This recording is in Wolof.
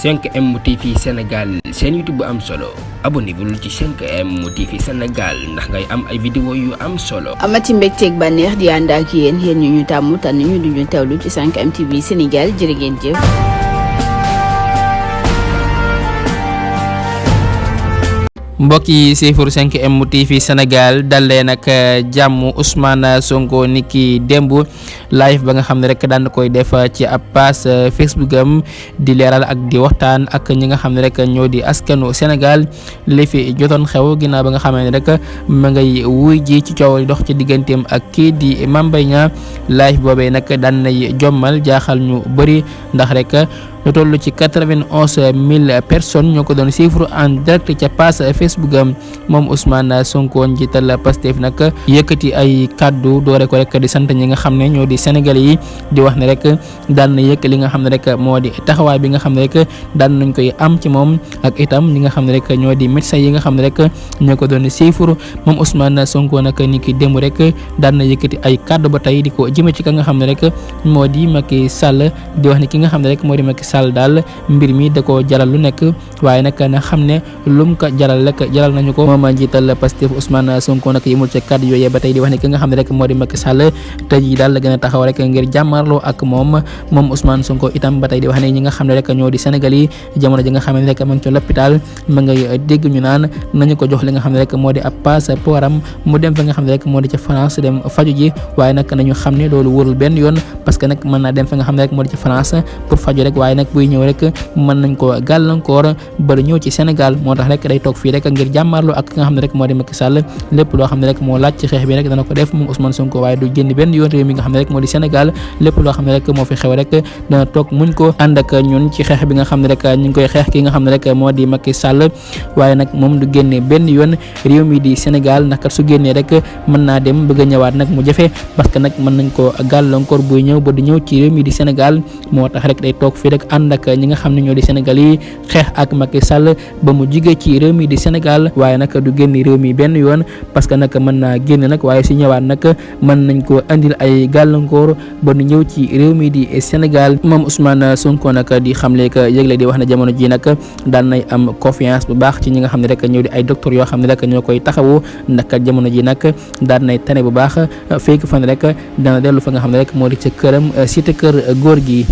5M TV Sénégal seen YouTube bu am solo abonnez-vous ci 5M TV Sénégal ndax ngay am ay vidéo yu am solo. amati mbégteeg bànneex di ànd ak yéen ñu tàmm tànn ñu duñu teewlu ci 5M TV Sénégal jërë ngeen jëf. mbokk yi siifur 5M TV Sénégal dalee nag jàmm Ousmane Sonko niki démb live ba nga xam ne rek daan koy def ci ab page Facebook am di leeral ak di waxtaan ak ñi nga xam ne rek ñoo di askanu Sénégal li fi jotoon xew ginnaaw ba nga xam ne rek ma ngay wuy ji ci coow dox ci digganteem ak kii di Mame Mbaye Niang live boobee nag daan nay jommal jaaxal ñu bëri ndax rek lu toll ci 91,000 personnes ñoo ko doon suivre en direct ca page Facebook am moom Ousmane Sonko njiital Pastef nag yëkkati ay kaddu doore ko rek di sant ñi nga xam ne ñoo di Sénégalais yi di wax ne rek daan na yëkk li nga xam ne rek moo di taxawaay bi nga xam ne rek daan nañ koy am ci moom ak itam ñi nga xam ne rek ñoo di médecins yi nga xam ne rek ñoo ko doon suivre moom Ousmane Sonko nag ni ki démb rek daan na yëkkati ay kaddu ba tey di ko jëme ci ka nga xam ne rek moo di Macky Sall di wax ne ki nga xam ne rek moo di Macky Sall daal mbir mi da ko jaral lu nekk waaye nag na xam ne lum ko jaral rek jaral nañu ko moom njiital Pastef Ousmane Sonko nag yimul ci kàddu yooyee ba tey di wax ne ki nga xam ne rek moo di Macky Sall tey jii daal la gën a taxaw rek ngir jàmmarloo ak moom Ousmane Sonko itam ba tey di wax ne ñi nga xam ne rek ñoo di Sénégal yi jamono ji nga xam ne rek ma ngi ci l'hôpital ma ngay dégg ñu naan nañu ko jox li nga xam ne rek moo di ab passeport am mu dem fa nga xam ne rek moo di ca France dem faju ji waaye nag nañu xam ne loolu wóorul benn yoon parce que nag mën naa dem fa nga xam ne rek moo di ca France pour faju rek waaye nag buy ñëw rek mën nañ ko gàllankoor ba ñëw ci Sénégal moo tax rek day toog fii rek ngir jàmmarloo ak nga xam ne rek moo di Macky Sall lépp loo xam ne rek moo laaj ci xeex bi rek dana ko def moom Ousmane Sonko waaye du génn benn yoon réew mi nga xam ne rek moo di Sénégal lépp loo xam ne rek moo fi xew rek dana toog muñ ko ànd ak ñun ci xeex bi nga xam ne rek ñu ngi koy xeex ki nga xam ne rek moo di Macky Sall waaye nag moom du génne benn yoon réew mi di Sénégal ndax kat su génnee rek mën naa dem bëgg a ñëwaat nag mu jafe parce que nag mën nañ ko gàllankoor buy ñëw ba du ñëw ci réew mi di Sénégal moo tax rek day toog fii rek ànd ak ñi nga xam ne ñoo di Sénégal yi xeex ak Macky Sall ba mu jugee ci réew mi di Sénégal waaye nag du génn réew mi benn yoon parce que nag mën naa génn nag waaye si ñëwaat nag mën nañ ko andil ay gàllankoor ba nu ñëw ci réew mi di Sénégal moom Ousmane Sonko nag di xamle que yëgle di wax na jamono ji nag daan nay am confiance bu baax ci ñi nga xam ne rek ñoo di ay docteur yoo xam ne rek ñoo koy taxawu ndax kat jamono ji nag daan nay tane bu baax fekk fan rek dana dellu fa nga xam ne rek moo di ca këram cité kër góor gi